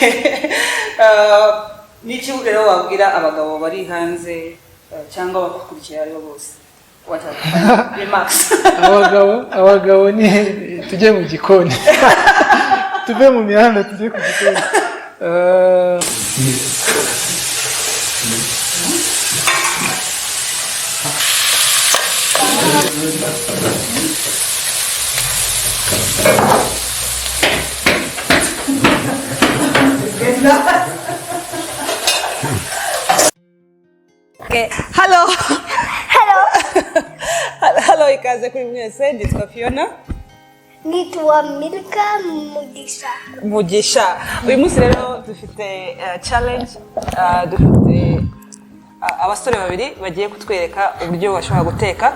Okay. N'iki rero wabwira abagabo bari hanze cyangwa abakurikiye aribo bose? What are the final remarks? Abagabo ni tujye mu gikoni, tuve mu mihanda tujye ku gikoni. Okay. Hello. Hello. Hello, ikaze kuri mwese. Nitwa Fiona. Nitwa Milka Mugisha. Mugisha. Uyu munsi rero dufite challenge, dufite abasore babiri bagiye kutwereka uburyo bashobora guteka,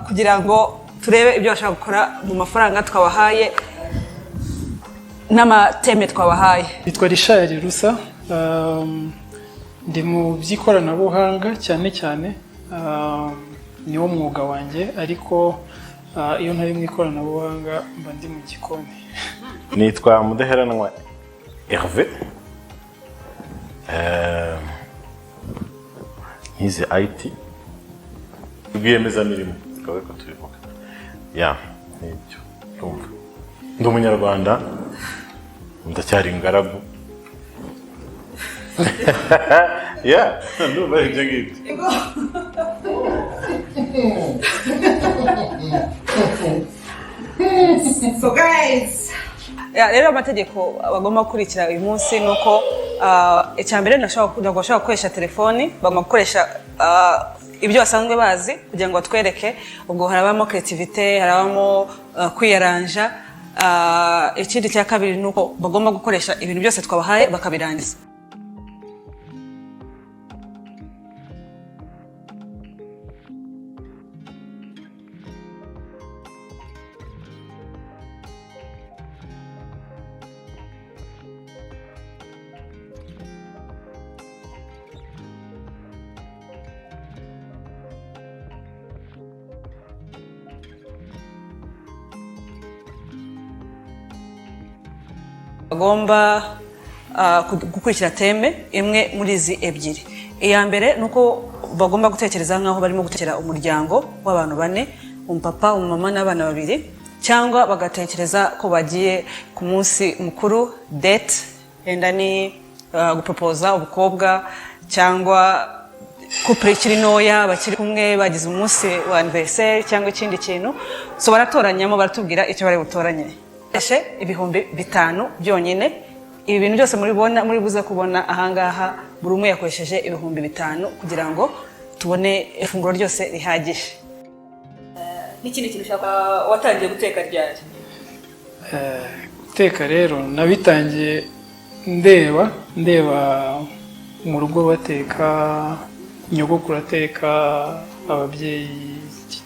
kugira ngo turebe ibyo bashobora gukora mu mafaranga twabahaye n'ama theme twabahaye. Nitwa Richard Rusa, ndi mu by'ikoranabuhanga cyane cyane, niwo mwuga wanjye, ariko iyo ntari mu ikoranabuhanga mba ndi mu gikoni. Nitwa Mudaheranwa Hervé. Nize IT, rwiyemezamirimo tukaba ariko tubivuga ya nibyo. Ndumva ndi umunyarwanda, ndacyari ingaragu ya ndumva ari ibyo ngibyo. So guys, ya, rero amategeko bagomba gukurikira uyu munsi ni uko icya mbere, ntabwo bashobora gukoresha telefoni. Bagomba gukoresha ibyo basanzwe bazi kugira ngo batwereke. Ubwo harabamo creativity, harabamo kwiyaranja. Ikindi cya kabiri ni uko bagomba gukoresha ibintu byose twabahaye bakabirangiza. Bagomba gukurikira theme imwe muri izi ebyiri. Iya mbere ni uko bagomba gutekereza nk'aho barimo gutekera umuryango w'abantu bane, umupapa, umumama n'abana babiri, cyangwa bagatekereza ko bagiye ku munsi mukuru, date, yenda ni guporopoza umukobwa cyangwa couple ikiri ntoya bakiri kumwe bagize umunsi wa anniversaire cyangwa ikindi kintu. So baratoranyamo, baratubwira icyo bari butoranye. Eshe 5000 byonyine. Ibi bintu byose muribona, muri buze kubona ahangaha, buri umwe yakoresheje 5000 kugira ngo tubone ifunguro ryose rihagije. N'ikindi kintu ushaka, watangiye guteka ryari? Guteka rero nabitangiye ndeba mu rugo bateka, nyogokuru ateka, ababyeyi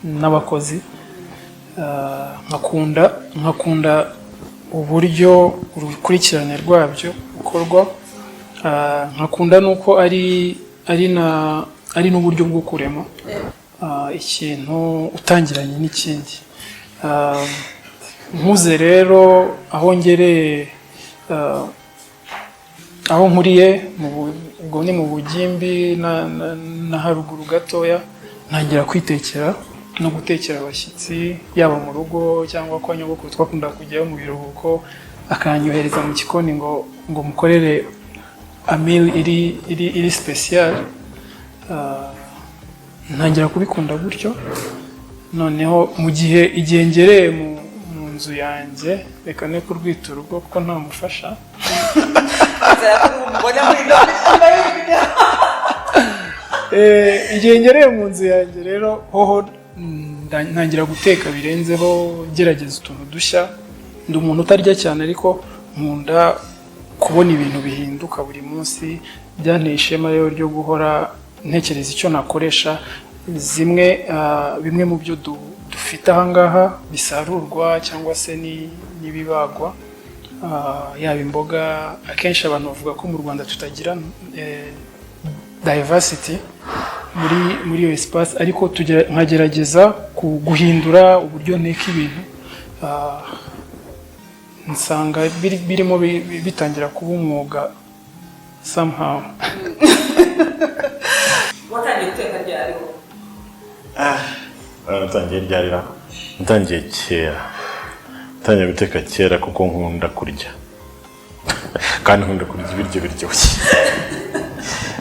n'abakozi. Nkakunda uburyo urukurikirane rwabyo rukorwa. Nkakunda nuko ari n'uburyo bwo kurema ikintu utangiranye n'ikindi. Nkuze rero, aho ngereye, aho nkuriye ubwo ni mu bugimbi na haruguru gatoya, ntangira kwitekera no gutekera abashyitsi, yaba mu rugo cyangwa kwa nyogokuru. Twakunda kujyayo mu biruhuko, akanyohereza mu gikoni ngo mukorere a meal iri special. Ntangira kubikunda gutyo. Noneho mu gihe igihe ngereye mu nzu yanjye, reka ne kurwita urugo kuko nta mufasha. Mbona muri Igihe ngereye mu nzu yanjye rero hoho, ntangira guteka birenzeho, ngerageza utuntu dushya. Ndi umuntu utarya cyane, ariko nkunda kubona ibintu bihinduka buri munsi. Byanteye ishema rero ryo guhora ntekereza icyo nakoresha zimwe bimwe mu byo dufite ahangaha bisarurwa cyangwa se n'ibibagwa, yaba imboga. Akenshi abantu bavuga ko mu Rwanda tutagira diversity muri iyo espace, ariko nkagerageza guhindura uburyo nteka ibintu. Nsanga birimo bitangira kuba umwuga somehow. Watangiye guteka ryari wowe? Natangiye ryarira? Natangiye kera, natangiye guteka kera kuko nkunda kurya, kandi nkunda kurya ibiryo biryoshye.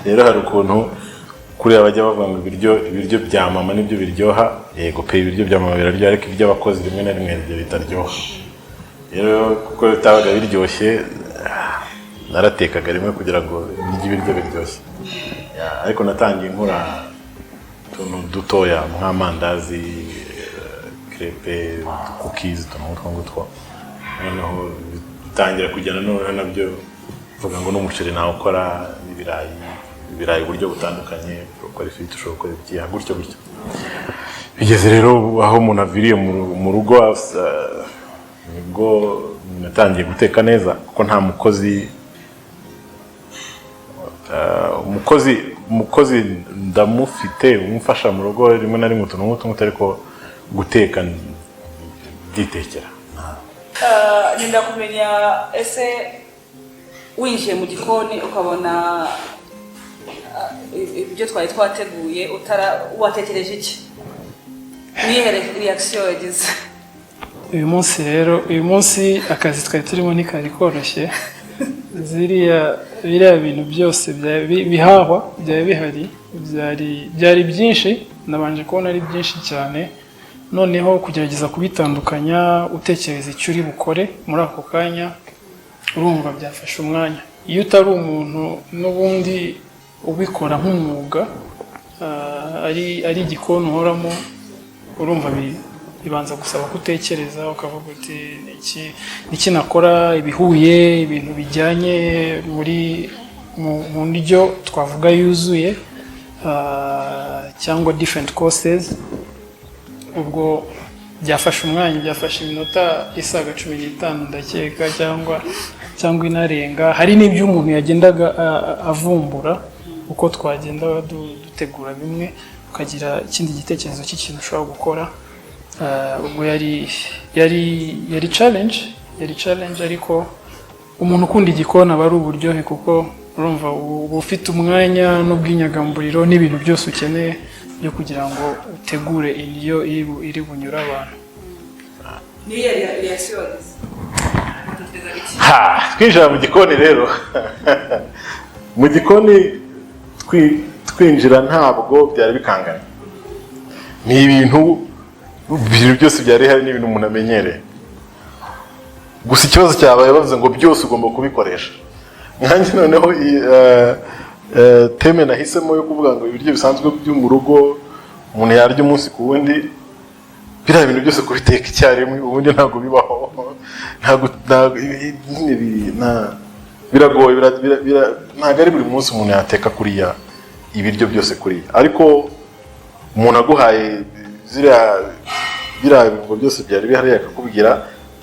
Rero hari ukuntu kuriya bajya bavuga ngo ibiryo bya mama nibyo biryoha. Yego pe, ibiryo bya mama biraryoha, ariko iby'abakozi rimwe na rimwe ibyo bitaryoha. Rero kuko bitabaga biryoshye, naratekaga rimwe kugira ngo ndye ibiryo biryoshye. Yeah, ariko natangiye nkora utuntu dutoya nk'amandazi, crêpe, cookies, utuntu nk'utwo ngutwo. Noneho bitangira kugenda, noneho nabyo mvuga ngo n'umuceri nawukora, n'ibirayi, ibirayi uburyo butandukanye, ushobora gukora ifiriti, ushobora gukora ibyiha, gutyo gutyo. Bigeze rero aho umuntu aviriye mu rugo, nibwo natangiye guteka neza, kuko nta mukozi. Umukozi ndamufite umufasha mu rugo rimwe na rimwe utuntu nk'utu ngutu, ariko guteka nditekera. Nenda kumenya, ese winjiye mu gikoni ukabona ibyo twari twateguye, utara watekereje iki? Niyihe reaction yagize? Uyu munsi rero, uyu munsi akazi twari turimo ntikari koroshye. Biriya bintu byose bihahwa byari bihari, byari byinshi. Nabanje kubona ari byinshi cyane, noneho kugerageza kubitandukanya, utekereza icyo uri bukore muri ako kanya, urumva byafashe umwanya. Iyo utari umuntu n'ubundi ubikora nk'umwuga, ari igikoni uhoramo, urumva bibanza gusaba ko utekereza, ukavuga uti: "Iki nakora ibihuye, ibintu bijyanye muri mu ndyo twavuga yuzuye, cyangwa different courses." Ubwo byafashe umwanya, byafashe iminota isaga 15 ndakeka, cyangwa inarenga. Hari n'ibyo umuntu yagendaga avumbura uko twagenda dutegura bimwe, ukagira ikindi gitekerezo cy'ikintu ushobora gukora. Ubwo yari challenge, yari challenge, ariko umuntu ukunda igikoni aba ari uburyohe, kuko urumva uba ufite umwanya n'ubwinyagamburiro n'ibintu byose ukeneye byo kugira ngo utegure indyo iri bunyure abantu. Niyihe reaction wagize? Watekerezaga iki? Ha, twinjira mu gikoni rero, mu gikoni twinjira ntabwo byari bikanganye. Ni ibintu byose byari bihari, ni ibintu umuntu amenyereye. Gusa ikibazo cyabaye bavuze ngo byose ugomba kubikoresha. Nkanjye noneho thème nahisemo yo kuvuga ngo ibiryo bisanzwe byo mu rugo umuntu yarya umunsi ku wundi, biriya bintu byose kubiteka icyarimwe ubundi ntabwo bibaho, ntabwo nyine biragoye, ntabwo ari buri munsi umuntu yateka kuriya ibiryo byose kuriya. Ariko umuntu aguhaye biriya birungo byose byari bihari, akakubwira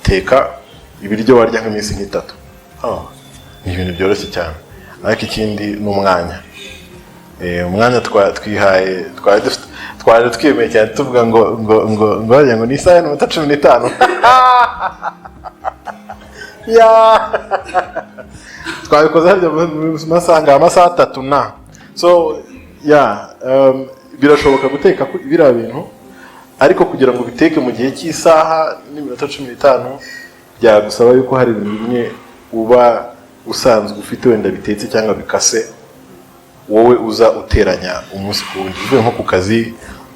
teka ibiryo warya nk'iminsi nk'itatu, ni ibintu byoroshye cyane. Ariko ikindi ni umwanya. Umwanya twihaye, twari dufite, twari twiyemeye cyane, tuvuga ngo wagira ngo ni isaha n'iminota 15 ya twabikoze harya mu masaha ngo amasaha 3 na. So yeah, birashoboka guteka biriya bintu, ariko kugira ngo ubiteke mu gihe cy'isaha n'iminota 15 byagusaba yuko hari ibintu bimwe uba usanzwe ufite, wenda bitetse cyangwa bikase, wowe uza uteranya umunsi ku wundi. Uvuye nko ku kazi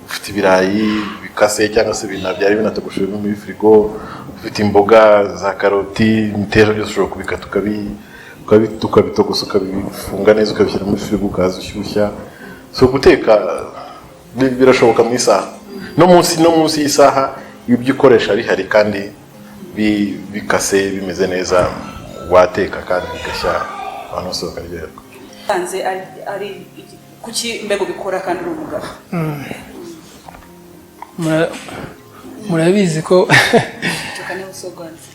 ufite ibirayi bikase cyangwa se ibintu byari binatogosheje muri firigo, ufite imboga za karoti, imiteja, byose ushobora kubikata ukabitogosa, ukabifunga neza, ukabishyira muri firigo, ukaza ushyushya. So guteka birashoboka mu isaha, no munsi y'isaha, ibyo ukoresha bihari kandi bikase bimeze neza, wateka kandi bigashya, abantu bose bakaryoherwa. Sanze ari kuki mbega ubikora kandi uri umugabo? Murabizi ko Tuka niba usogwanitse.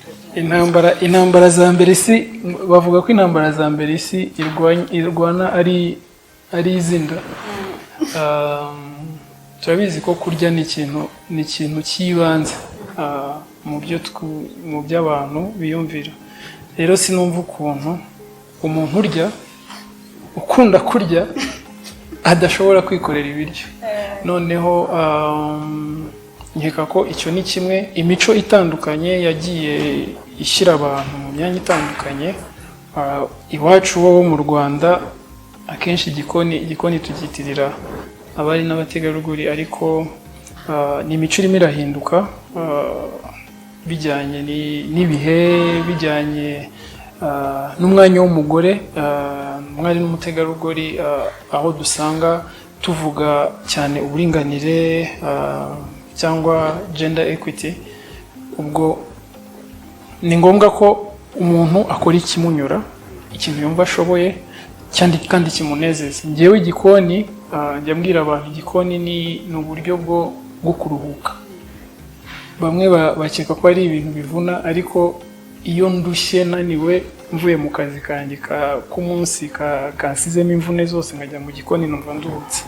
intambara za mbere isi, bavuga ko intambara za mbere isi irwana ari izinda. Turabizi ko kurya ni ikintu cy'ibanze. mu byo abantu biyumvira. Rero sinumva ukuntu umuntu urya, ukunda kurya, adashobora kwikorera ibiryo. Noneho nkeka ko icyo ni kimwe. Imico itandukanye yagiye ishyira abantu mu myanya itandukanye. Iwacu wo mu Rwanda, akenshi igikoni tucyitirira abari n'abategarugori, ariko ni imico irimo irahinduka bijyanye n'ibihe, bijyanye n'umwanya w'umugore, umwari n'umutegarugori, aho dusanga tuvuga cyane uburinganire cyangwa gender equity. Ubwo ni ngombwa ko umuntu akora ikimunyura, ikintu yumva ashoboye kandi kimunezeza. Ngewe igikoni, njya mbwira abantu, igikoni ni uburyo bwo kuruhuka. Bamwe bakeka ko ari ibintu bivuna, ariko iyo ndushye, naniwe, mvuye mu kazi kanjye k'umunsi kansizemo imvune zose, nkajya mu gikoni, numva nduhutse.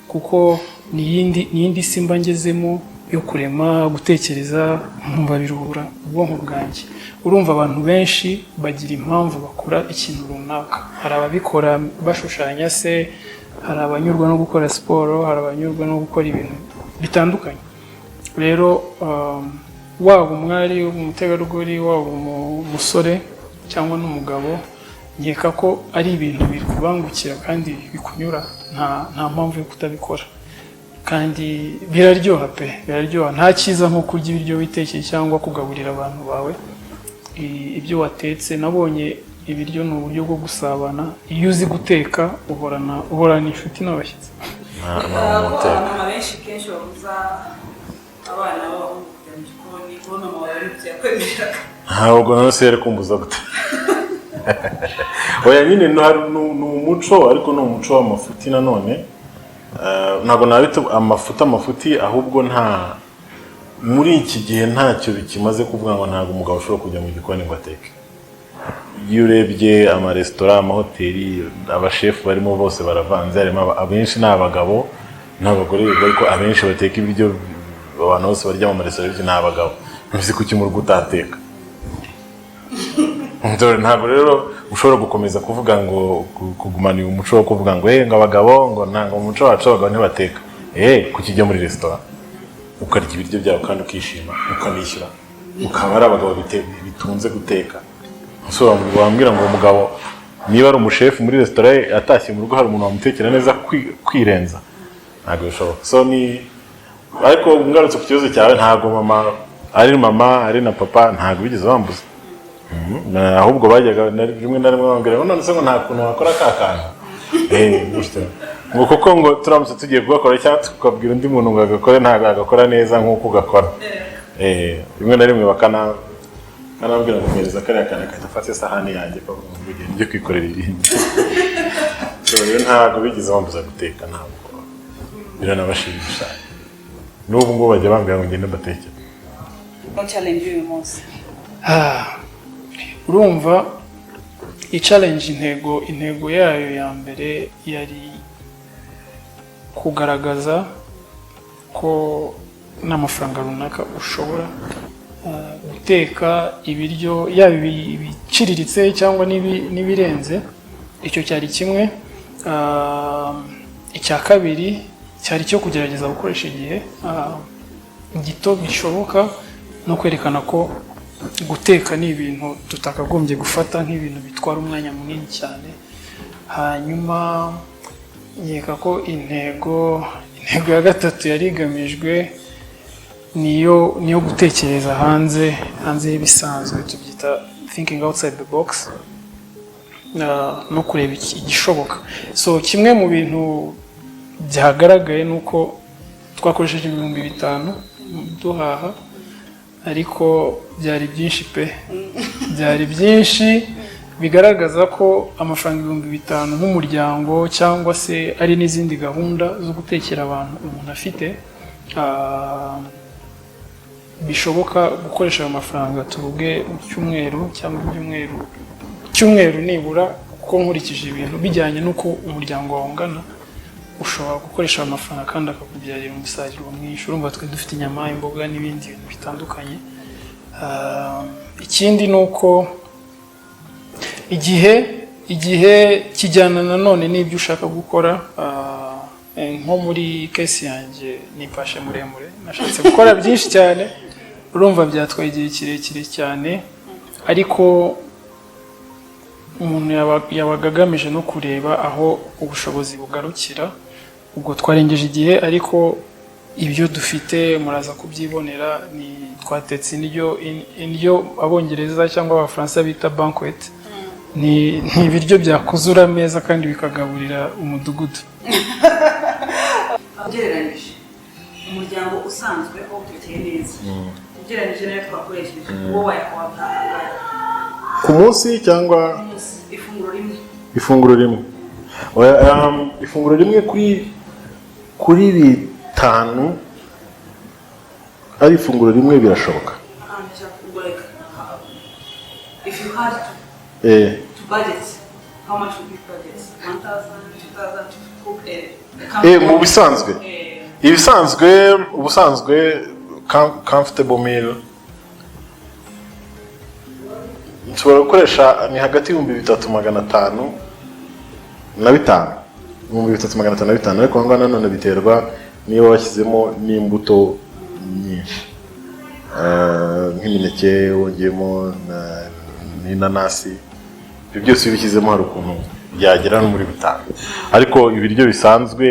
Kuko ni iyindi si mba ngezemo yo kurema, gutekereza, nkumva biruhura ubwonko bwanjye. Urumva, abantu benshi bagira impamvu bakora ikintu runaka. Hari ababikora bashushanya se, hari abanyurwa no gukora siporo, hari abanyurwa no gukora ibintu bitandukanye. Rero waba umwari, umutegarugori, waba umusore cyangwa n'umugabo, nkeka ko ari ibintu bikubangukira kandi bikunyura, nta mpamvu yo kutabikora. Kandi biraryoha pe, biraryoha. Nta cyiza nko kurya ibiryo witekeye cyangwa kugaburira abantu bawe ibyo watetse. Nabonye ibiryo ni uburyo bwo gusabana. Iyo uzi guteka, uhorana inshuti n'abashyitsi. Nta Ko muteka. Abamama benshi kenshi babuza abana b'abahungu kujya mu gikoni, kuba mama wawe ari yakwemereraga? Ntabwo none se yari kumbuza gute? Oya nyine, ni umuco, ariko ni umuco w'amafuti nanone. Ntabwo nabita amafuti, ahubwo nta muri iki gihe ntacyo bikimaze kuvuga ngo ntabwo umugabo ashobora kujya mu gikoni ngo ateke. Iyo urebye amaresitora, amahoteli, abashefu barimo bose baravanze, harimo abenshi ni abagabo n'abagore yego, ariko abenshi bateka ibiryo abantu bose barya mu maresitora bityo ni abagabo. Ntuzi kuki mu rugo utateka? Dore ntabwo rero ushobora gukomeza kuvuga ngo kugumana uyu muco wo kuvuga ngo ngo abagabo, ngo ntabwo mu muco wacu abagabo ntibateka. Kuki ujya muri resitora ukarya ibiryo byabo kandi ukishima, ukanishyura, ukaba ari abagabo bitunze guteka? Ese wambwira ngo umugabo niba ari umushefu muri resitora ye, atashye mu rugo hari umuntu wamutekera neza kwirenza? Ntabwo bishoboka. So ni ariko ngarutse ku kibazo cyawe, ntabwo mama, ari mama ari na papa, ntabwo bigeze bambuza. Ahubwo bajyaga rimwe na rimwe bambwira ngo none se ngo nta kuntu wakora ka kantu, gutyo ngo kuko ngo turamutse tugiye kugakora cyangwa tukabwira undi muntu ngo agakore, ntabwo agakora neza nk'uko ugakora. Rimwe na rimwe bakanambwira ngo mpereza kariya kantu, akajya afata isahani yanjye, akavuga ngo ugende ujye kwikorera ibindi. So rero ntabwo bigeze bambuza guteka, ntabwo, biranabashimisha. N'ubu ngubu bajya bambwira ngo ngende mbatekere. No challenge y'uyu munsi? Urumva, iyi challenge, intego yayo ya mbere yari kugaragaza ko n'amafaranga runaka ushobora guteka ibiryo, yaba ibiciriritse cyangwa n'ibirenze. Icyo cyari kimwe. Icya kabiri cyari icyo kugerageza gukoresha igihe gito bishoboka no kwerekana ko guteka ni ibintu tutakagombye gufata nk'ibintu bitwara umwanya munini cyane. Hanyuma nkeka ko intego ya gatatu yari igamijwe niyo gutekereza hanze y'ibisanzwe, tubyita thinking outside the box, no kureba igishoboka. So kimwe mu bintu byagaragaye ni uko twakoresheje 5000 duhaha, ariko byari byinshi pe, byari byinshi, bigaragaza ko amafaranga 5000 nk'umuryango, cyangwa se ari n'izindi gahunda zo gutekera abantu umuntu afite, bishoboka gukoresha ayo mafaranga, tuvuge mu cyumweru cyangwa ibyumweru, cyumweru nibura, kuko nkurikije ibintu bijyanye n'uko umuryango wawe ungana. Ushobora gukoresha ayo mafaranga kandi akakubyarira umusaruro mwinshi. Urumva twe dufite inyama, imboga n'ibindi bintu bitandukanye. Ikindi ni uko igihe kijyana nanone n'ibyo ushaka gukora. Nko muri case yanjye nipashe muremure, nashatse gukora byinshi cyane. Urumva byatwaye igihe kirekire cyane, ariko umuntu yabaga agamije no kureba aho ubushobozi bugarukira. Ubwo twarengeje igihe, ariko ibyo dufite muraza kubyibonera. Ni twatetse indyo Abongereza cyangwa Abafaransa bita banquet. Ni ibiryo byakuzura ameza kandi bikagaburira umudugudu. Ugereranyije umuryango usanzwe wawutekeye neza, ugereranyije n'ayo twakoresheje, wowe wayahabwa angahe? Ku munsi cyangwa? Umunsi, ifunguro rimwe. Ifunguro rimwe? Oya, ifunguro rimwe kuri bitanu, ari ifunguro rimwe birashoboka. Ah, ndashaka kuvuga like if you had to to budget, how much would you budget? 1000, 2000 to cook a Mu bisanzwe? Ibisanzwe, ubusanzwe comfortable meal nshobora gukoresha ni hagati y'3,500 na 5,000, 3,500 na 5,000. Ariko aho ngaho nanone biterwa niba washyizemo n'imbuto nyinshi, nk'imineke, wongeyemo n'inanasi. Ibyo byose iyo ubishyizemo hari ukuntu byagera no muri 5,000. Ariko ibiryo bisanzwe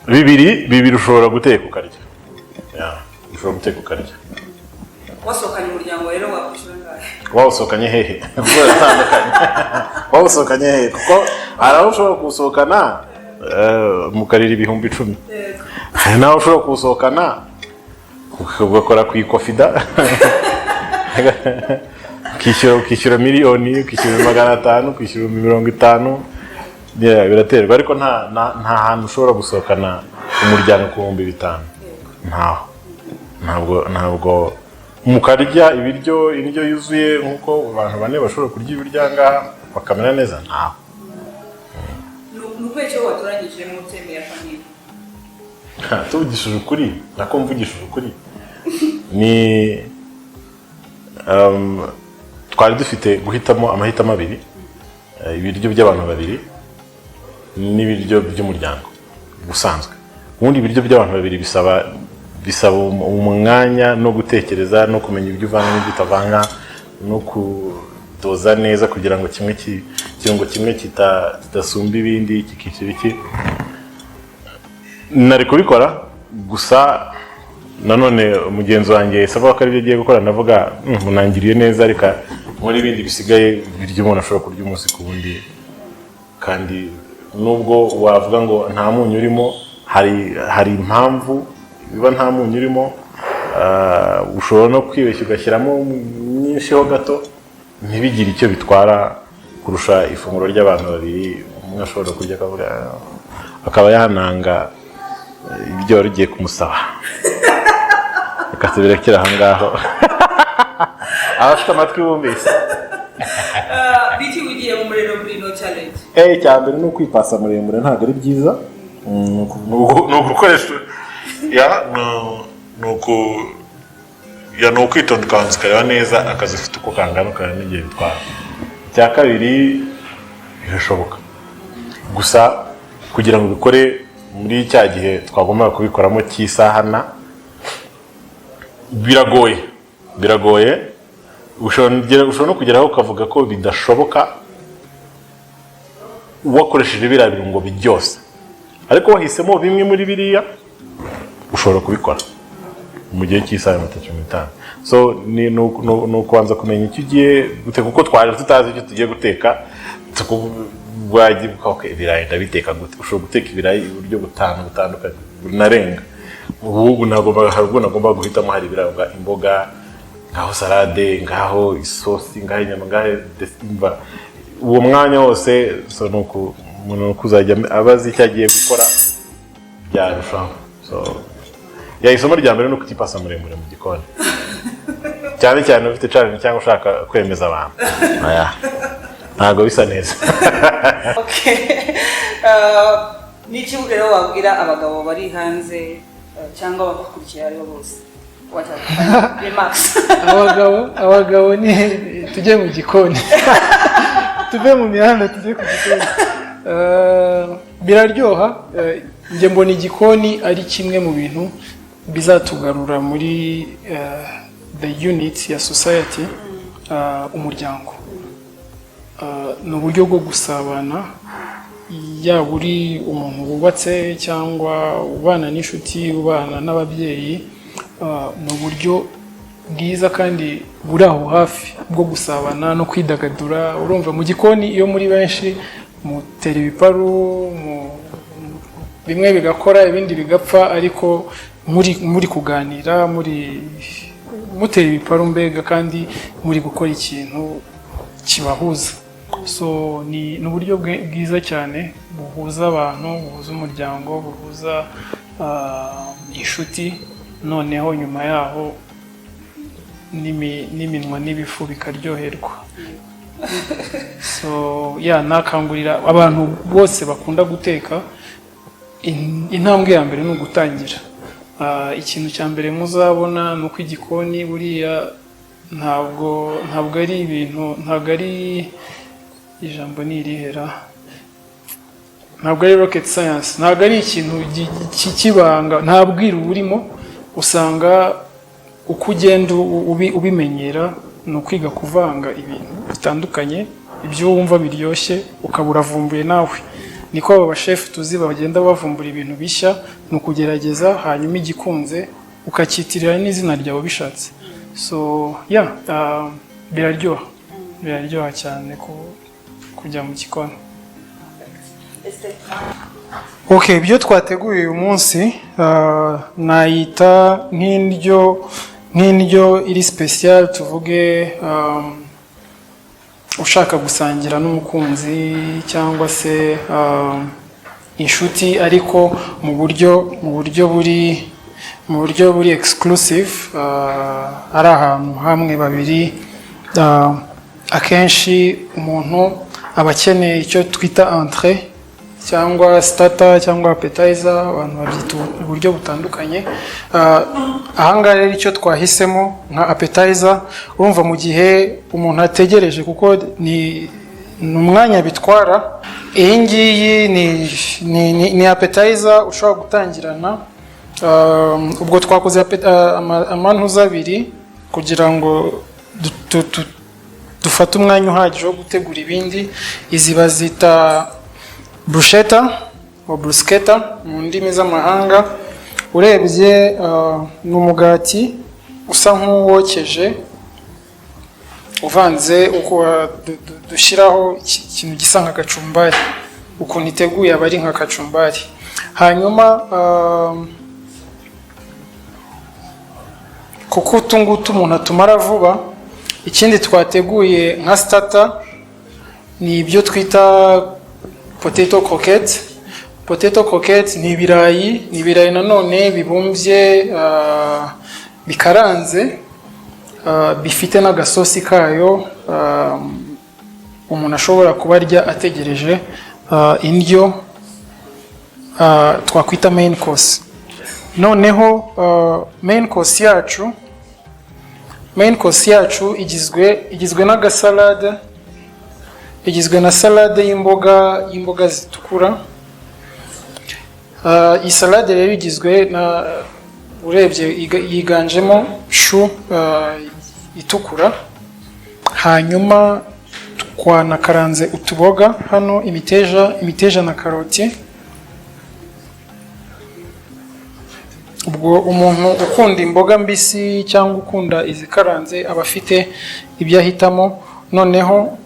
bibiri bibiri ushobora guteka ukarya. Yeah, ushobora guteka ukarya. Wasohokanye umuryango rero wakwishyura angahe? Wawusohokanye hehe? Kuko biratandukanye. Wawusohokanye hehe? Kuko hari aho ushobora kuwusohokana mukarira 10,000, hari n'aho ushobora kuwusohokana ugakora ku ikofida, ukishyura miliyoni, ukishyura 500,000, ukishyura 50,000. Yeah, biraterwa. Ariko nta hantu ushobora gusohokana umuryango ku 5,000, ntaho. Ntabwo mukarya ibiryo, indyo yuzuye, nk'uko abantu bane bashobora kurya ibiryo aha ngaha bakamera neza, ntaho. Ni ukubera icyo watoranyije mu theme ya famille? Tuvugishije ukuri, nako mvugishije ukuri, ni twari dufite guhitamo amahitamo abiri: ibiryo by'abantu babiri n'ibiryo by'umuryango ubusanzwe. Ubundi ibiryo by'abantu babiri bisaba umwanya no gutekereza no kumenya ibyo uvanga n'ibyo utavanga no kudoza neza kugira ngo kimwe ikirungo kimwe kidasumba ibindi, kikica ibiki. Nari kubikora gusa nanone mugenzi wanjye yahise avuga ko aribyo agiye gukora. Ndavuga: "Munangiriye neza, reka nkore ibindi bisigaye." Ibiryo umuntu ashobora kurya umunsi ku wundi, kandi nubwo wavuga ngo nta munyu urimo, hari impamvu biba nta munyu urimo. Ushobora no kwibeshya ugashyiramo myinshi ho gato, ntibigire icyo bitwara kurusha ifunguro ry'abantu babiri, umwe ashobora kurya akavuga, akaba yananga ibyo wari ugiye kumusaba. Reka tubirekere aho ngaho, abafite amatwi bumvise. Biki wigiye mu muriro muri ino challenge? Icya mbere ni ukwipasa muremure ntabwo ari byiza. Ni ugukoresha ya ni uku ya ni ukwitonda, ukabanza ukareba neza akazi ufite uko kangana, ukareba n'igihe bitwara. Icya kabiri, birashoboka, gusa kugira ngo ubikore muri cya gihe twagombaga kubikoramo cy'isaha na biragoye, biragoye. Ushobora no kugeraho ukavuga ko bidashoboka wakoresheje biriya birungo byose, ariko wahisemo bimwe muri biriya ushobora kubikora mu gihe cy'isaha y'iminota 15. So ni ukubanza kumenya icyo ugiye guteka, kuko twari tutazi icyo tugiye guteka. Wagiye, okay, ibirayi ndabiteka gute? Ushobora guteka ibirayi uburyo butanu butandukanye bunarenga. Ubu nagomba, hari ubwo nagomba guhitamo, hari ibirayi, imboga, ngaho salade, ngaho isosi, ngaho inyama, ngaho umva, uwo mwanya wose. So ni uku umuntu kuzajya aba azi icyo agiye gukora byarushaho. So ya, isomo rya mbere ni ukutipasa muremure mu gikoni, cyane cyane ufite challenge cyangwa ushaka kwemeza abantu. Oya. Ntabwo bisa neza. Okay. Ni iki rero wabwira abagabo bari hanze cyangwa abakurikiye aribo bose? What are the final remarks? Abagabo ni tujye mu gikoni, tuve mu mihanda tujye ku gikoni. Biraryoha. Njye mbona igikoni ari kimwe mu bintu bizatugarura muri the unit ya society, umuryango. Ni uburyo bwo gusabana, yaba uri umuntu wubatse cyangwa ubana n'inshuti, ubana n'ababyeyi. Ni uburyo bwiza kandi buri aho hafi bwo gusabana no kwidagadura. Urumva, mu gikoni iyo muri benshi mutera ibiparu, bimwe bigakora, ibindi bigapfa, ariko muri kuganira, muri mutera ibiparu mbega, kandi muri gukora ikintu kibahuza. So ni uburyo bwiza cyane buhuza abantu, buhuza umuryango, buhuza inshuti, noneho nyuma yaho n'iminwa n'ibifu bikaryoherwa. So yeah, nakangurira abantu bose bakunda guteka, intambwe ya mbere ni ugutangira. Ikintu cya mbere muzabona ni uko igikoni buriya ntabwo ari ibintu, ntabwo ari ijambo ni irihera, ntabwo ari rocket science, ntabwo ari ikintu cy'ibanga, nta bwiru burimo. Usanga uko ugenda ubimenyera, ni ukwiga kuvanga ibintu bitandukanye, ibyo wumva biryoshye ukaba uravumbuye nawe. Niko aba bashefu tuzi bagenda bavumbura ibintu bishya, ni ukugerageza, hanyuma igikunze ukacyitirira n'izina ryawe ubishatse. So yeah, biraryoha, biraryoha cyane kujya mu gikoni. Okay, ibyo twateguye uyu munsi nayita nk'indyo iri special, tuvuge ushaka gusangira n'umukunzi cyangwa se inshuti, ariko mu buryo buri exclusive, ari ahantu hamwe babiri. Akenshi umuntu aba akeneye icyo twita entrée cyangwa starter cyangwa appetizer, abantu babyita uburyo butandukanye. Ahangaha rero icyo twahisemo nka appetizer, urumva mu gihe umuntu ategereje, kuko ni umwanya bitwara, iyi ngiyi ni appetizer ushobora gutangirana. Ubwo twakoze amantuza abiri kugira ngo dufate umwanya uhagije wo gutegura ibindi. Izi bazita bruschetta o bruschetta mu ndimi z'amahanga. Urebye ni umugati usa nk'uwokeje uvanze uko dushyiraho ikintu gisa nka kacumbari. Ukuntu iteguye aba ari nka kacumbari. Hanyuma kuko utu ngutu umuntu atumara vuba, ikindi twateguye nka starter ni ibyo twita potato croquette. Potato croquette ni ibirayi nanone bibumbye, bikaranze, bifite n'agasosi kayo, umuntu ashobora kuba arya ategereje indyo twakwita main course. Noneho main course yacu igizwe n'agasalade, igizwe na salade y'imboga zitukura. Iyi salade rero igizwe na, urebye yiganjemo chou itukura, hanyuma twanakaranze utuboga hano, imiteja na karoti. Ubwo umuntu ukunda imboga mbisi cyangwa ukunda izikaranze aba afite ibyo ahitamo. Noneho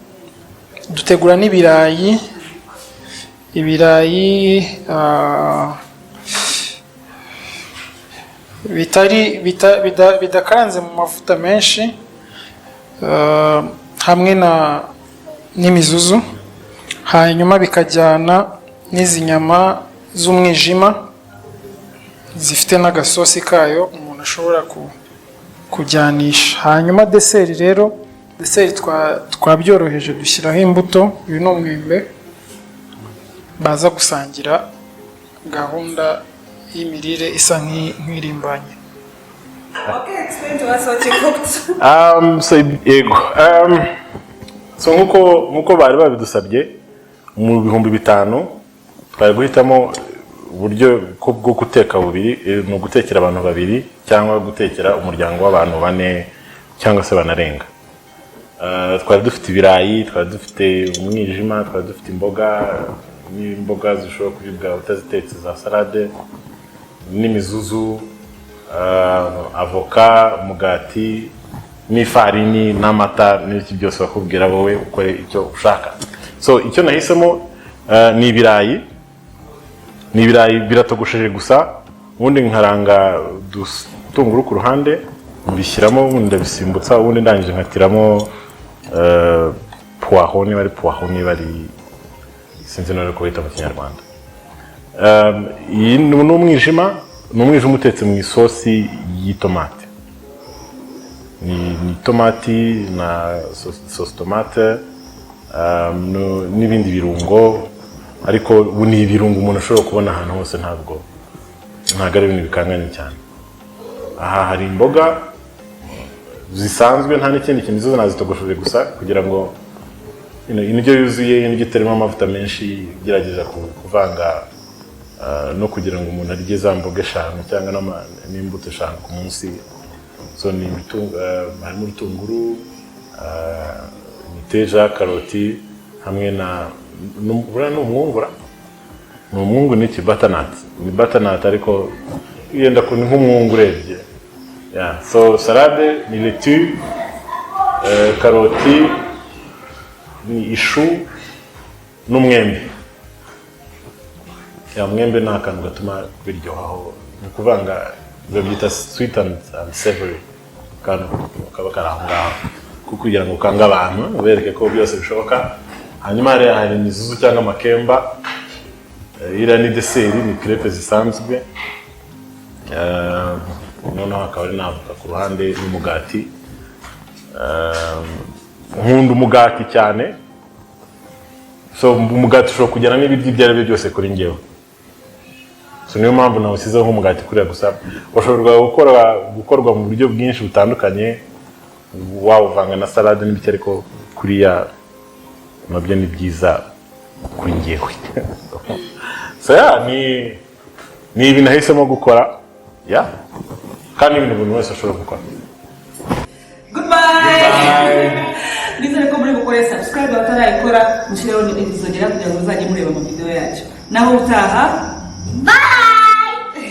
dutegura n'ibirayi, ibirayi bitari bidakaranze mu mavuta menshi, hamwe na n'imizuzu, hanyuma bikajyana n'izi nyama z'umwijima zifite n'agasosi kayo umuntu ashobora kujyanisha. Hanyuma dessert rero Dessert twabyoroheje, dushyiraho imbuto. Uyu ni umwembe baza gusangira. Gahunda y'imirire isa nk'irimbanye. Okay, explain to us what you cooked. So yego, so nkuko bari babidusabye, mu 5000 twari guhitamo uburyo bwo guteka bubiri, ni ugutekera abantu babiri cyangwa gutekera umuryango w'abantu bane cyangwa se banarenga. Twari dufite ibirayi, twari dufite umwijima, twari dufite imboga n'imboga zishobora kuribwa utazitetse za salade n'imizuzu, avoka, umugati n'ifarini n'amata n'ibiki byose, bakubwira wowe ukore icyo ushaka. So icyo nahisemo ni ibirayi, ni ibirayi biratogosheje gusa, ubundi nkaranga udutunguru ku ruhande, mbishyiramo, ubundi ndabisimbutsa, ubundi ndangije nkatiramo poireau, niba ari poireau, niba ari, sinzi niba ari kuwita mu Kinyarwanda. Iyi ni umwijima, ni umwijima utetse mu isosi y'itomate, ni itomati na sauce tomate, n'ibindi birungo, ariko ubu ni ibirungo umuntu ashobora kubona ahantu hose, ntabwo ari ibintu bikanganye cyane. Aha hari imboga zisanzwe, nta n'ikindi kintu, zo nazitogosheje gusa kugira ngo indyo yuzuye, indyo itarimo amavuta menshi, igerageza kuvanga, no kugira ngo umuntu arye za mboga eshanu cyangwa n'imbuto eshanu ku munsi. So ni harimo urutunguru, imiteja, karoti hamwe na buriya ni umwungura, ni umwungu, ni iki, butternut, ni butternut, ariko yenda ni nk'umwungu urebye. Yeah. So salade ni laitue, karoti, ni ishu n'umwembe. Ya mwembe ni akantu gatuma biryohaho, ni ukuvanga, babyita sweet and savory, akantu kaba kari aho ngaho kuko kugira ngo ukange abantu ubereke ko byose bishoboka. Hanyuma hariya hari imizuzu cyangwa amakemba. Iriya ni dessert, ni crêpe zisanzwe. Noneho hakaba hari n'avoka ku ruhande n'umugati. Nkunda umugati cyane, so umugati ushobora kujyana n'ibiryo ibyo ari byo byose kuri njyewe. So niyo mpamvu nawushyizeho nk'umugati kuriya gusa, ushobora gukorwa mu buryo bwinshi butandukanye, wawuvanga na salade n'ibiki, ariko kuriya nabyo ni byiza kuri njyewe. So yeah, ni ibintu nahisemo gukora, yeah, kandi ibintu buri wese ashobora gukora. Goodbye. Nizere ko muri bukore subscribe, abatarayikora mushyireho inzogera kugira ngo muzajye mureba amavideo yacu. Naho utaha.